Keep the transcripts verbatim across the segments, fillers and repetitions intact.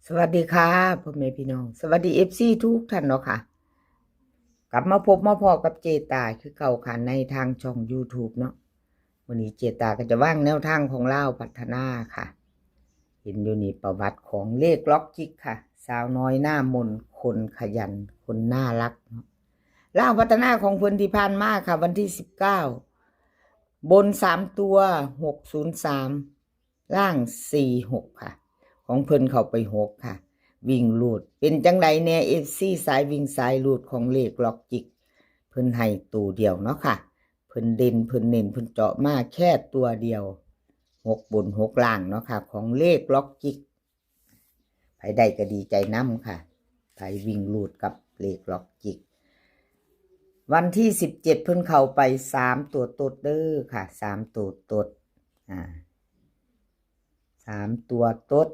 สวัสดีค่ะพ่อแม่พี่น้อง สวัสดี เอฟซี ทุกท่านเนาะค่ะ กลับมาพบมาพ้อกับเจตาคือเก่าค่ะ ในทางช่อง YouTube เนาะ มื้อนี้เจตาก็จะวางแนวทางของลาวพัฒนาค่ะ เห็นอยู่นี่ประวัติของเลขล็อกจิกค่ะ สาวน้อยหน้ามน คนขยัน คนน่ารักเนาะ ลาวพัฒนาของเพิ่นที่ผ่านมาค่ะ วันที่สิบเก้า บนสามตัว หกศูนย์สาม ล่าง สี่หก ค่ะ ของเพิ่นเข้าไป หก ค่ะ วิ่งรูด เป็นจังใดแน่ เอฟซี สายวิ่งสายรูดของเลขล็อกจิก เพิ่นให้ตัวเดียวเนาะค่ะ เพิ่นเด่น เพิ่นเน้น เพิ่นเจาะมาแค่ตัวเดียว หก บน หก ล่างเนาะค่ะ ของเลขล็อกจิก ไผได้ก็ดีใจนำค่ะ ไผวิ่งรูดกับเลขล็อกจิก วันที่สิบเจ็ด เพิ่นเข้าไปสามตัวโต๊ดเด้อค่ะ สามตัวโต๊ด อ่า สามตัวโต๊ด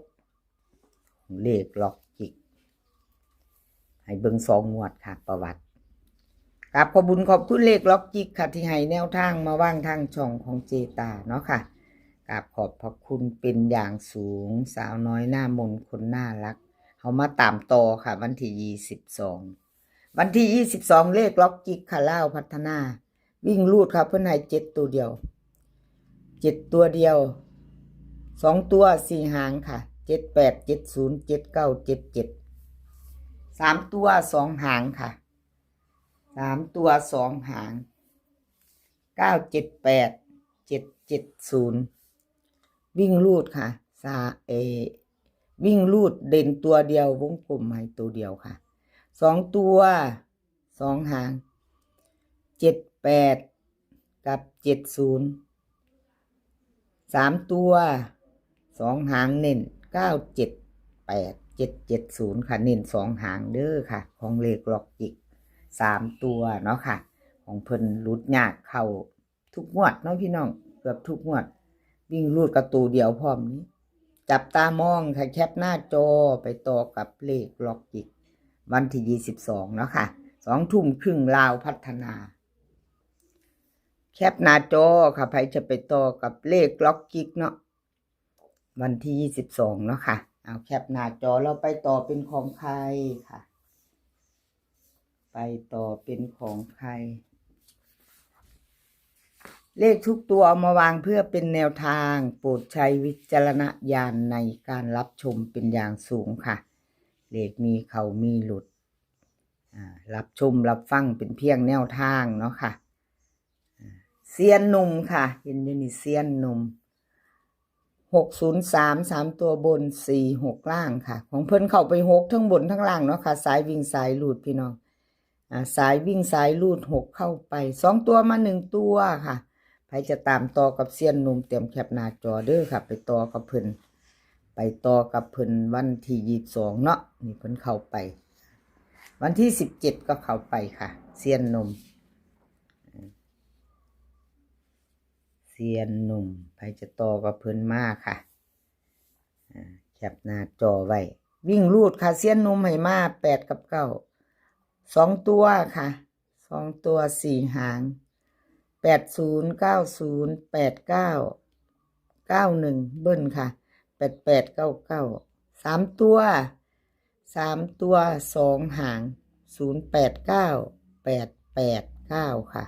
เลขล็อกจิก ให้เบิ่งสองงวดค่ะ ประวัติ กราบขอบบุญขอบคุณเลขล็อกจิกค่ะ ที่ให้แนวทางมาวางทางช่องของเจตาเนาะค่ะ กราบขอบพระคุณเป็นอย่างสูง สาวน้อยหน้ามน คนน่ารัก เฮามาตามต่อค่ะ วันที่ยี่สิบสอง วันที่ยี่สิบสอง เลขล็อกจิกค่ะ ลาวพัฒนา วิ่งรูดค่ะ เพิ่นให้เจ็ดตัวเดียว เจ็ดตัวเดียว สองตัวสี่หางค่ะ เจ็ดแปด เจ็ดศูนย์ เจ็ดเก้า เจ็ดเจ็ด สามตัวสองหางค่ะ สามตัวสองหาง เก้าเจ็ดแปด เจ็ดเจ็ดศูนย์ วิ่งรูดค่ะ สา เอ วิ่งรูดเด่นตัวเดียว วงกลมให้ตัวเดียวค่ะ สองตัวสองหาง เจ็ดแปด กับ เจ็ดศูนย์ สามตัวสองหางเน้น เก้าเจ็ดแปด เจ็ดเจ็ดศูนย์ ค่ะ เน้นสองหางเด้อค่ะ ของเลขล็อกจิก สามตัวเนาะค่ะ ของเพิ่นหลุดยากเข้าทุกงวดเนาะพี่น้อง เกือบทุกงวด วิ่งรูดกระตูเดียวพร้อมนี้ จับตามองค่ะ แคปหน้าจอไปต่อกับเลขล็อกจิก วันที่ยี่สิบสองเนาะค่ะ สองทุ่มครึ่ง ลาวพัฒนา แคปหน้าจอค่ะ ไผจะไปต่อกับเลขล็อกจิกเนาะ วันที่ยี่สิบสองเนาะค่ะ เอาแคปหน้าจอ เราไปต่อเป็นของใครค่ะ ไปต่อเป็นของใคร เลขทุกตัวเอามาวางเพื่อเป็นแนวทาง โปรดใช้วิจารณญาณในการรับชมเป็นอย่างสูงค่ะ เลขมีเข้ามีหลุด อ่า รับชมรับฟังเป็นเพียงแนวทางเนาะค่ะ อ่า เซียนหนุ่มค่ะ เห็นอยู่นี่ เซียนหนุ่ม หกศูนย์สาม สามตัวบน สี่หก ล่างค่ะ ของเพิ่นเข้าไป หก ทั้งบนทั้งล่างเนาะค่ะ สายวิ่งสายรูดพี่น้อง อ่า สายวิ่งสายรูด หก เข้าไป สองตัวมาหนึ่งตัวค่ะ ไผจะตามต่อกับเซียนหนุ่ม เตรียมแคปหน้าจอเด้อค่ะ ไปต่อกับเพิ่น ไปต่อกับเพิ่นวันที่ยี่สิบสองเนาะ นี่เพิ่นเข้าไป วันที่สิบเจ็ดก็เข้าไปค่ะ เซียนหนุ่ม เซียนหนุ่ม ไผจะต่อกับเพิ่นมาค่ะ อ่า แคปหน้าจอไว้ วิ่งรูดค่ะ เซียนหนุ่มให้มา แปด กับ เก้า สองตัวค่ะ สองตัวสี่หาง แปดศูนย์ เก้าศูนย์ แปดเก้า เก้าหนึ่ง เบิ้ลค่ะ แปดแปด เก้าเก้า สามตัว สามตัวสองหาง ศูนย์แปดเก้า แปดแปดเก้า ค่ะ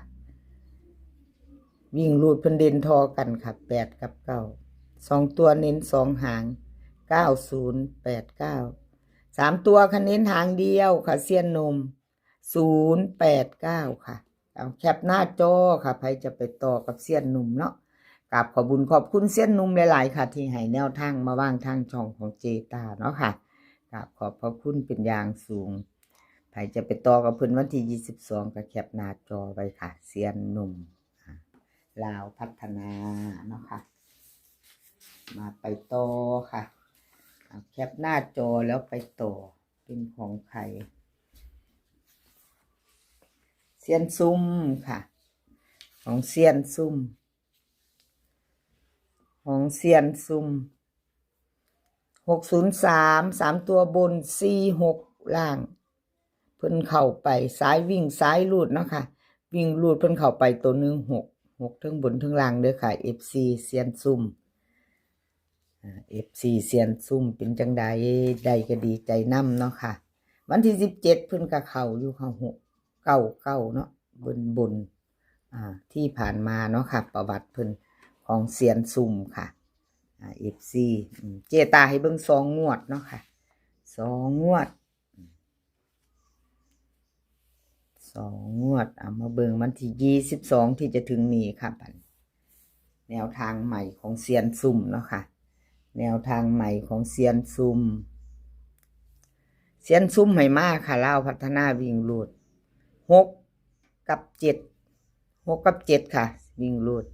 วิ่งรูดเพิ่นเด่นทอกันค่ะ แปด กับ เก้า สองตัวเน้นสองหาง เก้าศูนย์ แปดเก้า สามตัวค่ะ เน้นหางเดียวค่ะ เซียนหนุ่ม ศูนย์แปดเก้า ค่ะ เอาแคปหน้าจอค่ะ ไผจะไปต่อกับเซียนหนุ่มเนาะ กราบขอบบุญขอบคุณเซียนหนุ่มหลายๆค่ะ ที่ให้แนวทางมาวางทางช่องของเจตาเนาะค่ะ กราบขอบพระคุณเป็นอย่างสูง ไผจะไปต่อกับเพิ่นวันที่ยี่สิบสองก็แคปหน้าจอไว้ค่ะ เซียนหนุ่ม อ่า ลาวพัฒนาเนาะค่ะ มาไปต่อค่ะ เอาแคปหน้าจอแล้วไปต่อ เป็นของใคร เซียนซุ่มค่ะ ของเซียนซุ่ม ของเซียนซุ่ม หกศูนย์สาม สามตัวบน สี่หก ล่าง เพิ่นเข้าไป สายวิ่งสายรูดเนาะค่ะ วิ่งรูดเพิ่นเข้าไปตัวหนึ่ง หก หก ทั้งบนทั้งล่างเด้อค่ะ เอฟซี เซียนซุ่ม อ่า เอฟซี เซียนซุ่มเป็นจังใด ได้ก็ดีใจนำเนาะค่ะ วันที่สิบเจ็ดเพิ่นก็เข้าอยู่ค่ะ หกเก้าเก้า เนาะ บนบน อ่า ที่ผ่านมาเนาะค่ะ ประวัติเพิ่นของเซียนซุ่มค่ะ อ่า เอฟซี อืม เจตาให้เบิ่งสองงวดเนาะค่ะ สองงวด สองงวด เอามาเบิ่งวันที่ยี่สิบสองที่จะถึงนี้ค่ะ บัดนี้ แนวทางใหม่ของเซียนซุ่มเนาะค่ะ แนวทางใหม่ของเซียนซุ่ม เซียนซุ่มให้มาค่ะ ลาวพัฒนาวิ่งรูด หกกับเจ็ด หกกับเจ็ดค่ะ วิ่งรูด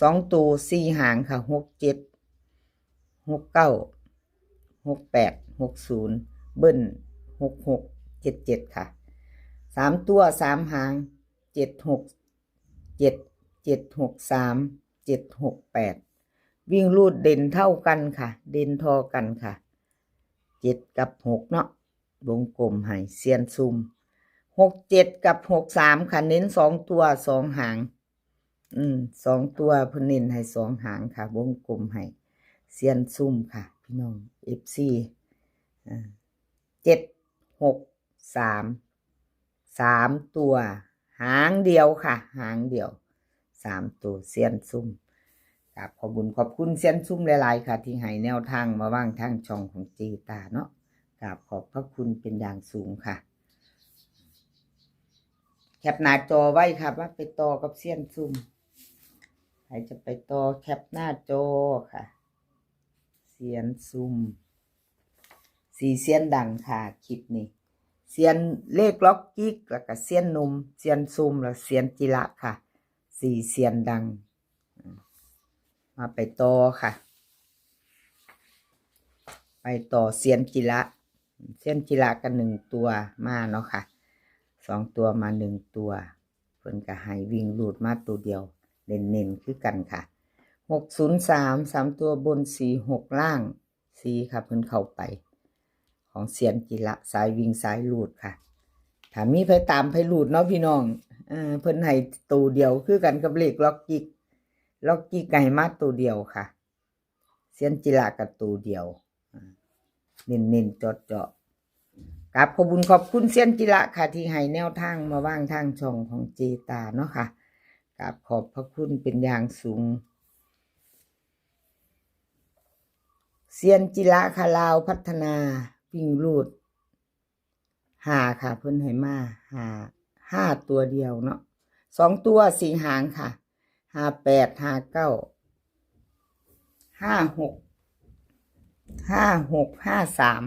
สองตัวสี่หางค่ะ หกเจ็ด หกเก้า หกแปด หกศูนย์ เบิ้ล หกหก เจ็ดเจ็ด ค่ะ สามตัวสามหาง เจ็ดหกเจ็ด เจ็ดหกสาม เจ็ดหกแปด วิ่งรูดเด่นเท่ากันค่ะ เด่นเท่ากันค่ะ เจ็ดกับหกเนาะ วงกลมให้เซียนซุ่ม หกเจ็ดกับหกสามค่ะ เน้นสองตัวสองหาง อืม สองตัวเพิ่นเน้นให้สองหางค่ะ วงกลมให้เซียนซุ่มค่ะ พี่น้อง เอฟซี อ่า เจ็ดหกสาม สามตัว หางเดียวค่ะ หางเดียว สามตัว เซียนซุ่ม กราบขอบบุญขอบคุณเซียนซุ่มหลายๆ ค่ะ ที่ให้แนวทางมาวางทางช่องของเจตาเนาะ กราบขอบพระคุณเป็นอย่างสูงค่ะ แคปหน้าจอไว้ค่ะ ว่าไปต่อกับเซียนซุ่ม ใครจะไปต่อแคปหน้าจอค่ะ เซียนซุ่ม สี่เซียนดังค่ะ คลิปนี้ เซียนเลขล็อกจิก แล้วก็เซียนหนุ่ม เซียนซุ่ม แล้วเซียนจิระค่ะ สี่เซียนดัง มาไปต่อค่ะ ไปต่อเซียนจิระ เซียนจิระก็หนึ่งตัวมาเนาะค่ะ สองตัวมาหนึ่งตัว เพิ่นก็ให้วิ่งรูดมาตัวเดียว เน้นๆคือกันค่ะ หกศูนย์สาม สามตัวบน สี่หกล่าง สี่ค่ะ เพิ่นเข้าไป ของเซียนจิระ สายวิ่งสายรูดค่ะ ถ้ามีไผตามไผรูดเนาะพี่น้อง เออ เพิ่นให้ตัวเดียวคือกันกับเลขล็อกจิก ล็อกจิกก็ให้มาตัวเดียวค่ะ เซียนจิระก็ตัวเดียว อ่า เน้นๆเจาะๆ กราบขอบบุญขอบคุณเซียนจิระค่ะ ที่ให้แนวทางมาวางทางช่องของเจตาเนาะค่ะ กราบขอบพระคุณเป็นอย่างสูง เซียนจิระค่ะ ลาวพัฒนา วิ่งรูด ห้าค่ะ เพิ่นให้มา ห้า ห้าตัวเดียวเนาะ สองตัวสี่หางค่ะ ห้าแปด ห้าเก้า ห้าหก ห้าหก ห้าสาม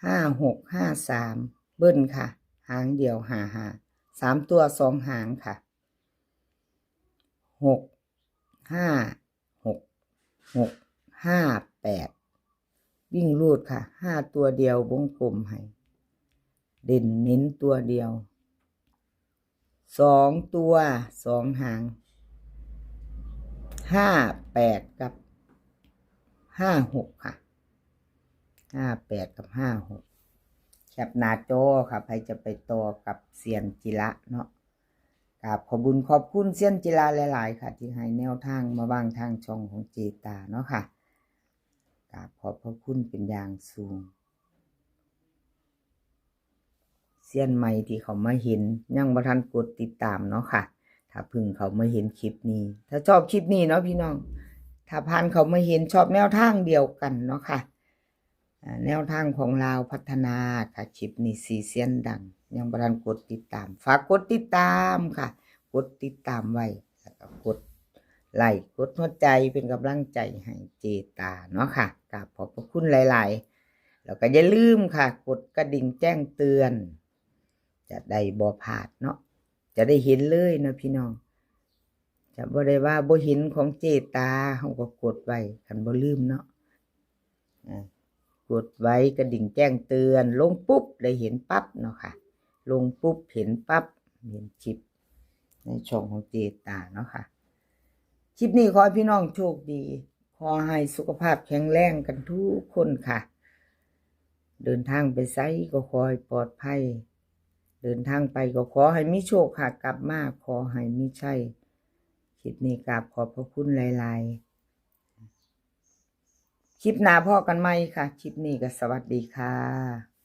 ห้าหก ห้าสาม เบิ้ลค่ะ หางเดียว ห้าห้า สามตัวสองหางค่ะ หกห้าหก หกห้าแปด วิ่งรูดค่ะ ห้าตัวเดียววงกลมให้ เด่นเน้นตัวเดียว สองตัวสองหาง ห้าแปด กับ ห้าหก ค่ะ ห้าแปด กับ ห้าหก แคปหน้าจอค่ะ ใครจะไปต่อกับเซียนจิระเนาะ กราบขอบบุญขอบคุณเซียนจิระหลายๆค่ะ ที่ให้แนวทางมาวางทางช่องของเจตาเนาะค่ะ กราบขอบพระคุณเป็นอย่างสูง เซียนใหม่ที่เขามาเห็น ยังบ่ทันกดติดตามเนาะค่ะ ถ้าเพิ่งเขามาเห็นคลิปนี้ ถ้าชอบคลิปนี้เนาะพี่น้อง ถ้าผ่านเขามาเห็นชอบแนวทางเดียวกันเนาะค่ะ อ่า แนวทางของลาวพัฒนาค่ะ คลิปนี้สี่เซียนดัง ยังบ่ทันกดติดตาม ฝากกดติดตามค่ะ กดติดตามไว้ แล้วก็กดไลค์ กดหัวใจเป็นกำลังใจให้เจตาเนาะค่ะ กราบขอบพระคุณหลายๆ แล้วก็อย่าลืมค่ะ กดกระดิ่งแจ้งเตือน จะได้บ่พลาดเนาะ จะได้เห็นเลยเนาะพี่น้อง จะบ่ได้ว่าบ่เห็นของเจตา เฮาก็กดไว้ คันบ่ลืมเนาะ อ่า กดไว้กระดิ่งแจ้งเตือน ลงปุ๊บได้เห็นปั๊บเนาะค่ะ ลงปุ๊บเห็นปั๊บ เห็นคลิปในช่องของเจตาเนาะค่ะ คลิปนี้ขอให้พี่น้องโชคดี ขอให้สุขภาพแข็งแรงกันทุกคนค่ะ เดินทางไปไสก็ขอให้ปลอดภัย เดินทางไปก็ขอให้มีโชคค่ะ กลับมาขอให้มีชัย คลิปนี้กราบขอบพระคุณหลายๆ คลิปหน้าพ้อกันใหม่ค่ะ คลิปนี้ก็สวัสดีค่ะ